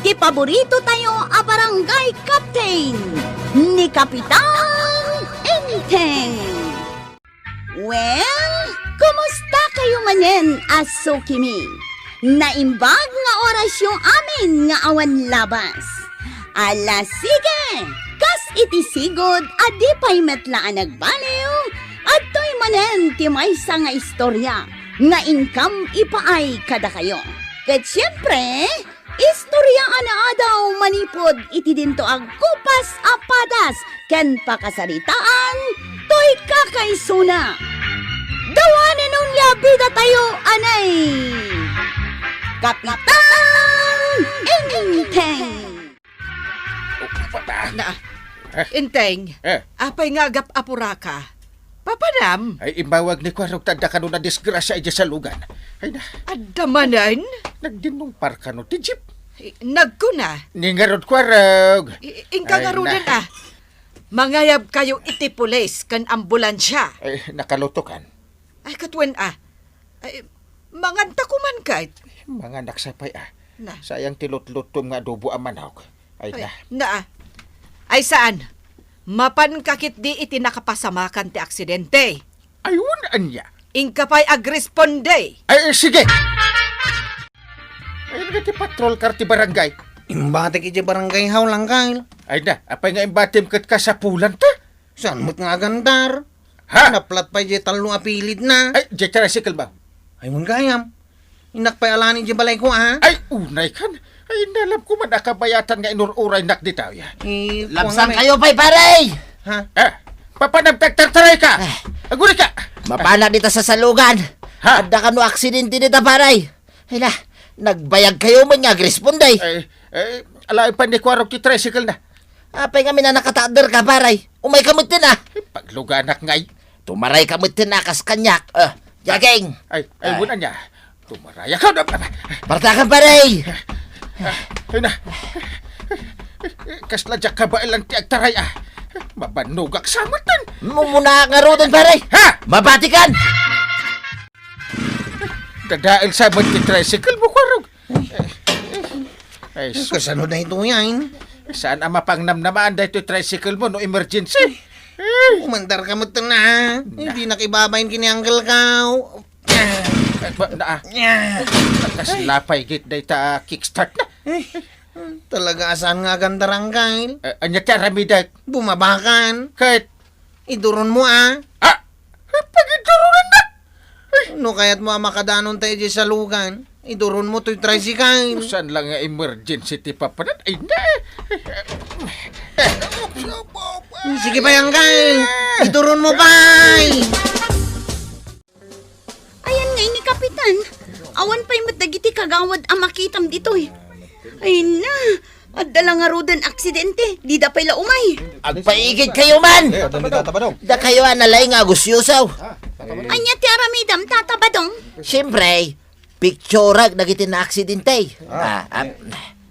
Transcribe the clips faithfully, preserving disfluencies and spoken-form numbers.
Ti paborito tayo a barangay captain, ni Kapitan Enteng. Well, kumusta kayo manen a sukimi? Naimbag nga orasyo amin nga awan labas. Ala, sige! Kas iti sigud a di pay met la a nagbaliw, adtoy manen ti maysa nga istorya nga inkam ipaay kadakayo. Ket siempre, istorya a naadaw manipud iti dinto a gupas a padas ken pakasaritaan toy kakaisuna. Dawanen onia bidatayo, anay! Kapitan Enteng! Na, Eh? Enteng, Eh? apay nga agap-apuraka? Papanam? Ay, imbawag ni Kuarog ta adda kano nadisgrasya idiay salugan. Ay na, Adda manen? Nagdinnungpar kano ti jeep. I-, nagkuna. Ni ngarud, Kuarog. I-, inka Ay, ngaruden, na. ah. Mangayab kayo iti pulis ken ambulansya. Ay, nakalutokan. Ay, katuen, ah. Ay, manganta ko man ket. Manganak sapay, ah. Na. Sayang ti lutlutom nga adobo a manok. Ay, Ay, na. na, ah. Ay, saan? Mapan ka ketdi iti nakapasamakan ti aksidente. Ay, wen ania? Inka pay agresponde. Ay, sige. Ay, nga ti patrol car ti barangay. Imbatik iti barangay hall, Angkal. Ay na, apay nga imbatim ket kasapulan ta? Saan met nga agandar? Ha? Naplat pay diay tallo a pilidna. Ay, diay tricycle ba? Ay, wen gayam. Innak pay alani diay balayko, ha? Ay, unay kan. Ay, inalam ko man a kabayatan nga inur-uraynak dita, ya. Eh, Labsan kuwan, kayo pay, pare! Ha? Ah, papanam tagtartaray ka? Ah. Aguli ka! Mapanak dita sa salugan. Ha? Adda kano aksidente dita, pare. Ay na, nagbayag kayo man nga agresponde. Ay, ay, alaen pa ni Kuarog ti tricycle na. Apay nga minanakatader ka, pare? Umay ka met ten, ah. Pagluganak ngay. Tumaray ka met ten, ah, kas kaniak. Ah, jogging. Ay, ay, Ah. wen ania. Tumaray ka. Partakan, pare. Ay na. Kasla diak kabaelan ti agtaray, ah. Mabannogak sa met ten. Mumuna ngaruden, pare. Ha? Mabatikan. Dadael sa met ti tricycle mo, Kuarog. Ay, sus. Kasano daytoy, ay? Saan a mapangnamnamaan daytoy tricycle mo no emergency? Umandar ka met ten, ha? Na. Dinak ibabain ken ni Uncle Kao. Ba, na, ah. Kasla pay git dayta kickstart na. Talaga a saan nga agandar, Uncle? Eh, ania ti aramidek? Bumabakan. Ket? Iduron mo, ah. Ah! Pagiduronan na! Ay! No kayat mo a makadanon ta idiay salugan, iduron mo toy tricycle. Saan lang nga emergency ti papanan? Ay, na! Sige pay, Uncle. Iduron mo pay. Ayan nga ini, Kapitan. Awan pay met dagiti kagawad a makitam ditoy. Ay na, adda la ngaruden aksidente, dida pay la umay. Agpaigid kayo man! Dakayo a nalaing nga agusyosaw. Ania ti aramidam, Tata Badong? Siyempre, picturak dagiti naaksidente. Ah, ah,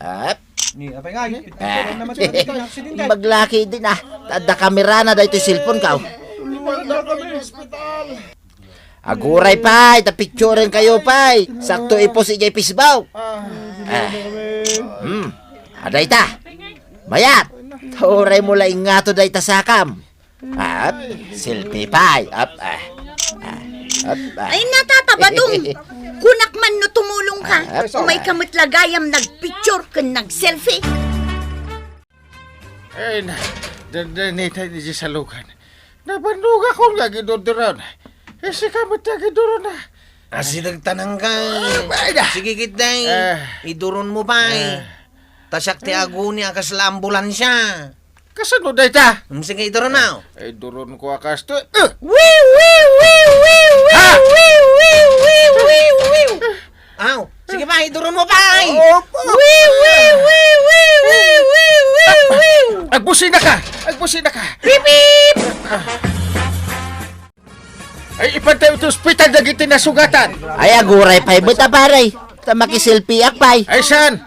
ah. Ni, apay nga, Ah. picturan naman sila dagiti naaksidente. Maglaki din, ah. Adda kamerana daytoy cellphone ko. Aguray pay, ta picturen kayo pay. Sakto i-post idiay Facebook. Ah. Hmm. Adayta. Mayat. Turay mo la ingato dayta sakam. Ap, selfie pay. Ap, ah. Ah, ap, ah. Ay, na, Tata Badong. Kunak man no tumulong ka. Ap, Umay ah. ka met la gayam nagpicture ken nagselfie. Ay, na, dandanita ni salugan. Nabannogakon nga agiduduron. Eh, sika met ti agiduron, ah. Asideg tanang ka. Ah, bay na. Sige, kitday. Ah. Iduron mo pay. Ah. Ta siak ti aguni a kasla ambulansya. Kasano dayta? Mm, sige, iduron na. Ay, duron ko a kasto. Ah! Wiw, wiw, wiw, wiw, wiw, Ha? wiw, wiw, wiw, wiw, wiw, wiw. Aw, sige pa, iduron mo pa, ay. Opo. Wiw, wiw, wiw, wiw, wiw, wiw, wiw, wiw. Agbusina ka! Agbusina ka! Bip, bip! Ay, ipantay iti ospital dagiti nasugatan. Ay, aguray pay met a, pare. Ta makiselfie-ak pay. Ay, saan?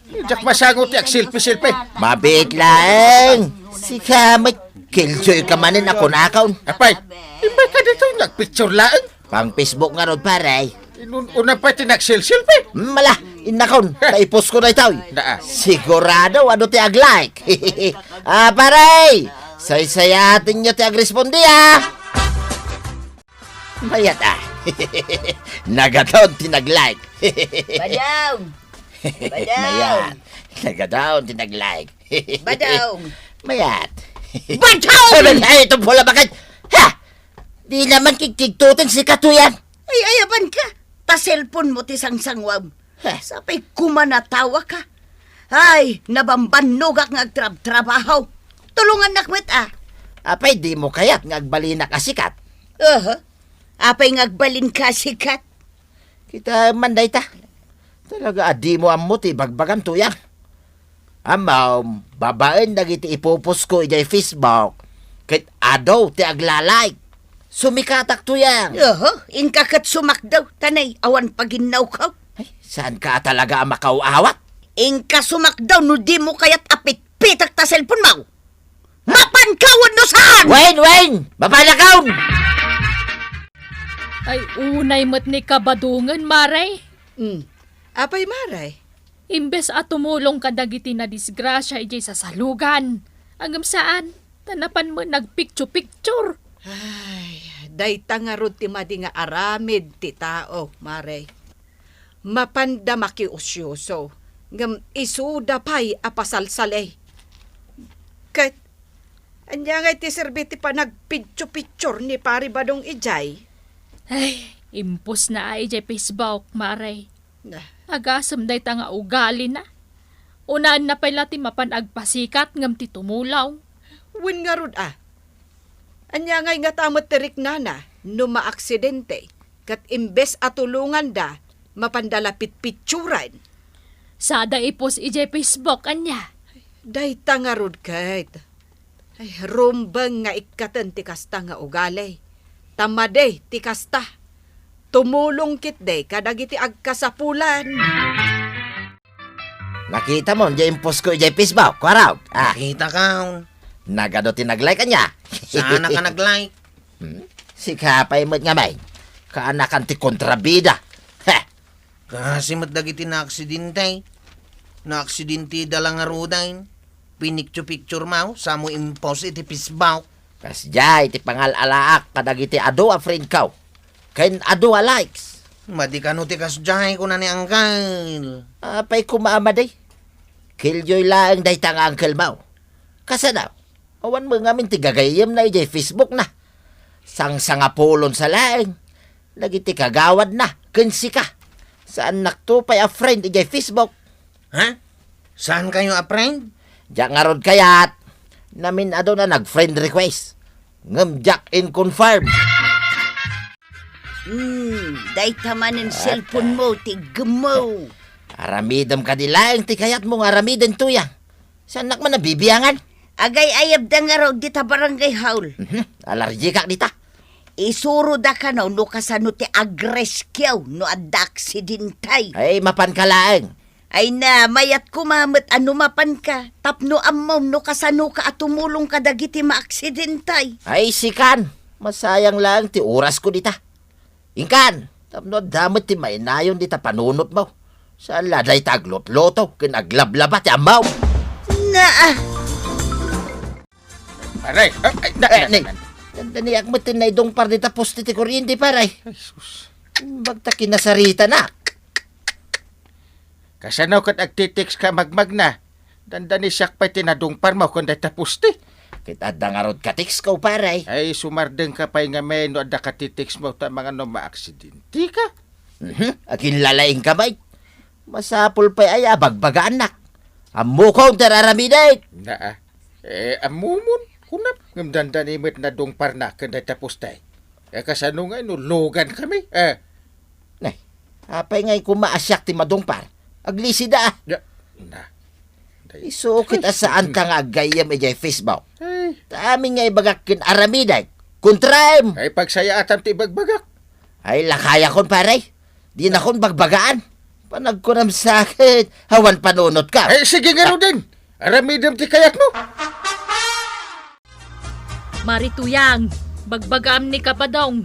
Diak masango ti agselfie-selfie. Mabiit laeng. Sika met, killjoy ka manen a kunakon. Apay, imbay ka ditoy nagpicture laeng? Pang Facebook ngarud, pare. Inun-una pay ti nagselselfie. Mala, innakon, ta i-post ko daytoy. Naa. Sigurado, adu ti ag-like. Ah, pare, saysayatenyo ti agrespondi, ah. Mayat, ah. Nagadaw ti nag-like. Badaw! Badaw! Mayat. Nagadaw ti nag-like. Badaw! Mayat. Badaw! Ay, ay, ito pula bakit? Ha? Di naman kikigtuten si Katuyan. Ay, ayaban ka. Ta cellphone mo ti sangsanguam. Heh. Sapay kumanatawa ka. Ay, nabambannogak nga agtrabtrabaho. Tulongannak met, ah. Apay, di mo kayat nga agbalinak a sikat? Aha. Apay nga agbalin ka a sikat? Kita man dayta. Talaga a di mo ammo ti bagbagan, Tuyang. Ammo, babaen dagiti ipupos ko idiay Facebook, ket adu ti aglalike. Sumikatak, Tuyang. Oho, inka ket sumakdaw, tanay, awan paginnawkaw. Ay, saan ka talaga a makaaw-awat? Inka sumakdaw no di mo kayat a pitpitak ta cellphone mo. Mapan ka wenno saan? Wen, wen! Mapanakon! Ay, unay met ni kabadongen, Mare. Hmm. Apay, Mare? Imbes a tumulong kadagiti nadisgrasia idiay sasalugan, ngem saan, ta napan met nagpicture-picture. Ay, dayta ngarud ti madi nga aramid ti tao, Mare. Mapanda makiusyoso, ngem isuda pay a pasalsali. Ket, ania ngay ti serbi ti panagpicture-picture ni Pari Badong idiay? Ay, impos na ay idiay Facebook, Mare. Nah. Agasem dayta nga ugalina. Unaenna pay la ti mapan agpasikat ngem ti tumulong. Wen ngarud a. Ania ngay ngata met ti riknana no maaksidente, ket imbes a tulonganda, mapanda la pitpicturen? Sada ipos idiay Facebook, ania? Dayta ngarud ket. Ay, rumbeng nga ikkaten ti kasta nga ugali. Ta madi ti kasta. Tumulong ketdi kadagiti agkasapulan. Nakita mo, diay impos ko idiay Facebook, kuarog? Ah. Nakita ka. Nagadu ti nag-like, ania? Saan ka nag-like? Hmm? Sika pay met ngamin. Kaanakan ti kontrabida. Heh! Kasi met dagiti naaksidente. Naaksidente da la ngaruden. Pinicture-picture mo, sa mo impos iti Facebook. Kasdiay ti pangal-alaak kadagiti adu a friend ko. Ken adu a likes. Madi kano ti kasdiay, kuna ni Angkel. Apay koma a madi? Kilyoy laeng dayta nga angkel mo. Kasano? Awan met ngamin ti gagayyemna idiay Facebook na. Sangsangapulon sa laeng dagiti kagawadna ken sika. Saannakto pay a friend idiay Facebook. Ha? Saan kayo a friend? Diak ngarud kayat. Namin-adu na nag-friend request. Ngem diak in-confirm. Hmm, dayta manen cellphone mo, ti gemmo. Aramidem kadi laeng ti kayatmo nga aramiden, Tuyang. Saannak man a bibiangan. Agay-ayabda ngarud dita barangay hall. Mhm, alargikak dita. Isuroda kano no kasano ti agrescue no adda aksidente. Ay, mapanka laeng. Ay na, mayat koma met a no mapanka, tapno ammom no kasanoka a tumulong kadagiti maaksidente. Ay, sikan, masayang laeng ti orasko dita. Inkan, tapno adda met ti mainayon dita panunotmo. Saan la dayta aglutluto ken aglablaba ti ammom. Naa! Aray! Ay, ay, na, Eh, na, Neng, na, na. Dandaniak met ti naidungpar dita poste ti kuryente, pare. Ay, sus. Bagta kinasarita na. Kasano ket agti-text ka magmagna? Dandani siak pay ti nadungparmo ken dayta poste. Ket adda ngarud ka text ko, pare. Ay, sumardeng ka pay ngamin no adda ka ti-text mo ta mangano maaksidente ka. Mhm, aginlalaing ka, bay. Masapul pay aya a bagbagaannak. Ammokon ti ar-aramidek. Naa. Eh, ammomon, kunam, ngem dandani met nadungparna ken dayta poste. Eh, kasano nga inulugan kami? Eh. Nay, apay nga koma a siak ti madungpar? Aglisida, ah. Ya, na. Day- Isu ket a saanka nga aggayyem idiay Facebook. Ay. Ta amin nga ibagak ken aramidek. Kontraem. Ay, pagsayaatam ti ibagbagak. Ay, lakayakon, pare. Dinakon bagbagaan. Panagkunam sa akin, awan panunotka. Eh, sige ngaruden. Aramidem ti kayatmo. Mari Tuyang, bagbagaam ni Kapadong.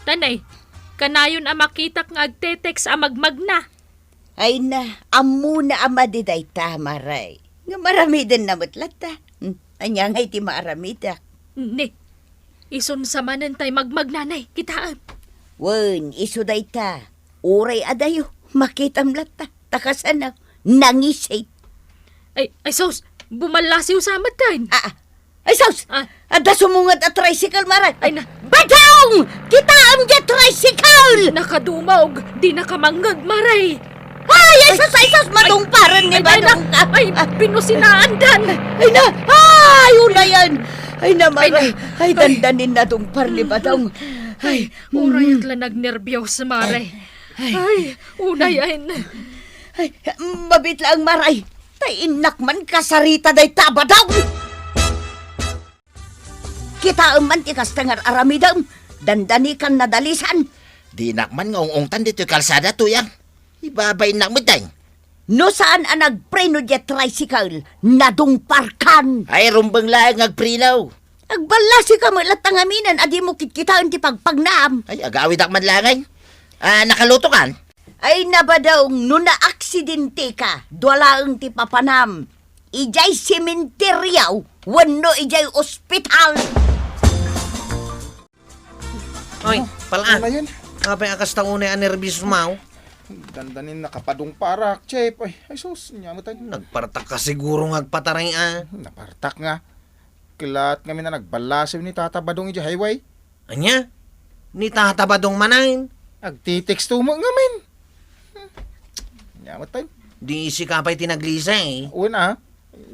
Tanay, Kanayon a makitak nga agte-text a magmagna. Ay na, ammona a madi dayta, Maray. Nga maramidenna met latta. Hmm, ania ngay ti maaramidak? Ne, isun sa manen tay magmagna, ne, kitaem. Wen, isu dayta. Uray adayo, makitam latta. Ta kasano, nangisit. Ay, ay sus, bumallasiw sa met ken. Ah, ah. Ay sus! Ah. Adda sumunged a tricycle, Maray. Ay na. Badong! Kitaem diay tricycle! Nakadumog, dinaka mangngeg, Maray. Ay, ay sus, ay sus, madungparen ni Badong. Ay, ay, ay, ay, binusinaandan. Ay na, ay, unayan. Ay na, Maray. Ay, dandanin nadungpar ni Badong. Ay, uray ak la nagnerbios, Maray. Ay, unayan. Ay, mabiit laeng, Maray. Ta innak man kasarita dayta, Badong! Kitaem man ti kasta nga ar-aramidem, dandanikan nadalisan. Dinak man nga ung-ungtan ditoy kalsada, Tuyang. Ibabainnak met deng. No saan a nagpreno diay tricycle, nadungparkan. Ay, rumbeng laeng nga agpreno. Agballasika met latta ngamin a dimo kitkitaen ti pagpagnam. Ay, agawidak man laeng. Ah, nakalutokan? Ay, na, Badong, no naaksidenteka, dua laeng ti papanam. Idiay sementeryo wenno idiay ospital. Oy, ano? Pala. Ano yan? Apay a kasta unay a nerbios maw? Dandanin nakapadungparak, Chep. Ay, ay sus, nia met ay. Nagpartak ka siguro nga agpataray, ah. Napartak nga. Kalaat ngamin a nagballasiw ni Tata Badong idiay highway. Ania? Ni Tata Badong manen? Agti-text to mo ngamin. Nia met pay? Di sika pay ti naglisi, eh. Wen a,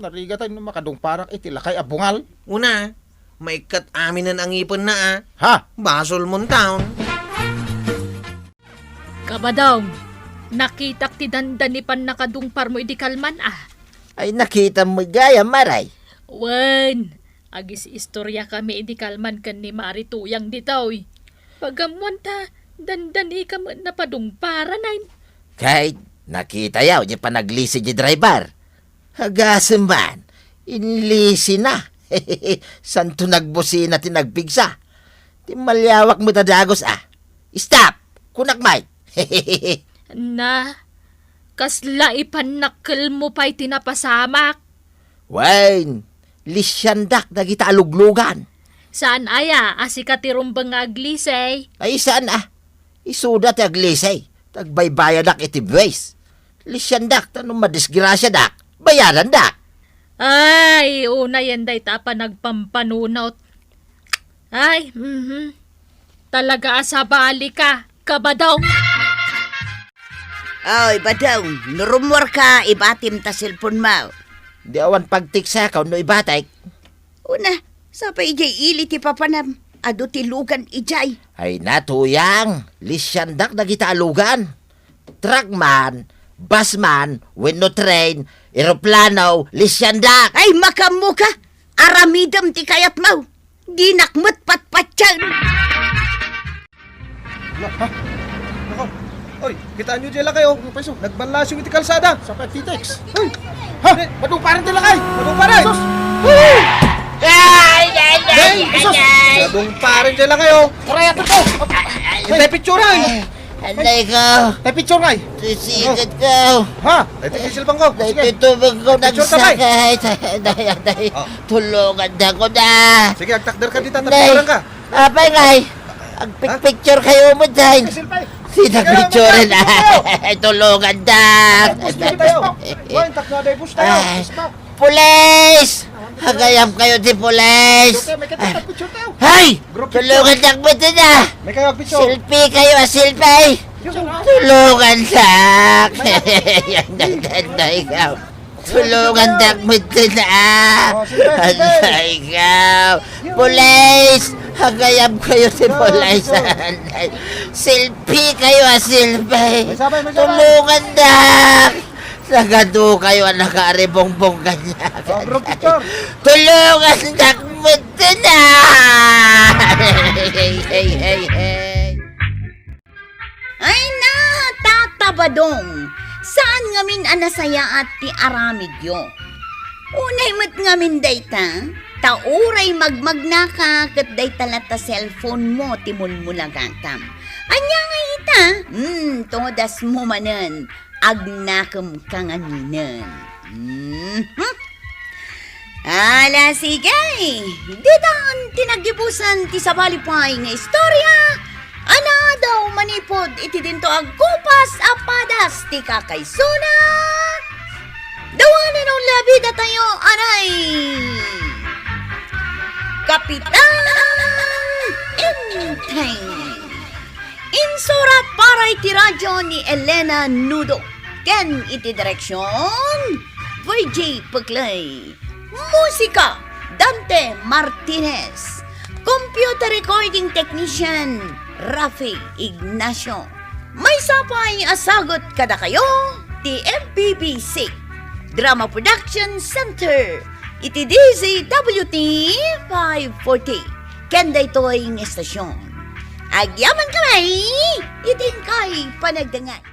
narigat a no makadungparak iti lakay a bungal. Una, maikkat aminen a ngipenna, ah. Ha? Basolmon taon. Kabadong, nakitak ti dandani pannakadungparmo idi kalman, ah. Ay, nakitam met gayam, Maray. Wen, agis-istoriakami idi kalman ken ni Mari Tuyang ditoy. Pag-ammoan ta, dandanika met napadungparanen. Ket nakitayo diay panaglisi diay driver. Agasem man, inlisina. Santo nagbusina ti nagpigsa. Timmaliawak met a dagus, ah. Stop! Kunak met. Na, kasla ipannakkelmo pay ti napasamak? Wen, lisiandak dagita a luglugan. Saan aya a sika ti rumbeng nga aglisi? Ay, saan a? Isuda ti aglisi. Tagbaybayadak iti buwis. Lisiandak ta no madisgrasiadak, bayadandak. Ay, unayen dayta a panagpampanunot. Ay, mhm. Talaga a sabali ka, Kabadong. Oy, Badong, no rummuarka, ibatim ta cellphone mo. Di awan pagtiksa ka no ibatek. Una, sapay idiay ili ti papanam. Adu ti lugan idiay. Ay na, Tuyang, lisiandak dagita a lugan. Truck man, bus man, wenno train, eroplano, lisiandak. Ay, makaammo ka! Aramidem ti kayatmo. Dinak met patpatien. Hala, ha? Nako. Oy, kitaenyo diay lakay, oh. Ano, paiso? Nagballasiw iti kalsada. Sa pagtitex. Ay! Ha? Di, madungparen ti lakay! Madungparen! Sus! Ay, ay, ay, Hey, ay, sus! Ay! Madungparen diay lakay, oh. Aray, ato to! Ay, tay picture, ay! Anday ko! Tay picture, ay! Sisikat ko! Ha? Tay picture bang ko? Tay Sige. Tubig ko Picture ka, bay. Nagsakay! Anday, anday! Oh. Tulungan na ko na! Sige, agtakder ka dita, Nay! Tapicturan ka. Apay, Nay! Agpicpicture kayo mo, Day. Silpay. Sino Ikaw, picture na? Ikaw. Ay, tulungan da. Ay, pusta tayo. Why, takna day pusta tayo. Ay, pulis! Agayam kayo ti pulis! Ikaw, may katapicture tayo. Hay! Group picture. Tulungan da mo din, ah! May kayo picture. Selfie kayo, ah, selfie! Tulungan da! Yan, yan, yan, ikaw. Tulungan dak met din, ah! Oh, sige, sige. Anday ka! Pulis! Agayam kayo ti pulis! Anday! Silpi kayo, ah, silpi! May sabay, may sabay. Tulungan dak! Nagadu kayo, ah, nakaaribongbong kanya. Oh, group picture. Tulungan dak met din, ah! Hey, hey, hey, hey! Ay na, Tata Badong! Saan ngamin a nasayaat ti aramidyo? Unay met ngamin dayta, ta uray magmagnaka ket dayta latta cellphone mo ti mulmulagatam. Ania nga ita? Hmm, tungod asmo manen, agnakem ka ngaminen. Mhm. Ala, sige. Ditan ti naggibusan ti sabali pay nga istorya a naadaw manipud iti dinto agkupas a padas ti kakaisuna. Dawanen a labidatayo, anay! Kapitan Enteng. Insurat para iti radyo ni Elena Nudo ken iti direksion, Virgie Puclay. Musika, Dante Martinez. Computer recording technician, Rafi Ignacio. Maysa pay a sagut kadakayo ti M P B C Drama Production Center iti D Z W T five forty ken daytoy nga estasion. Agyaman kami iti inkay panagdangat.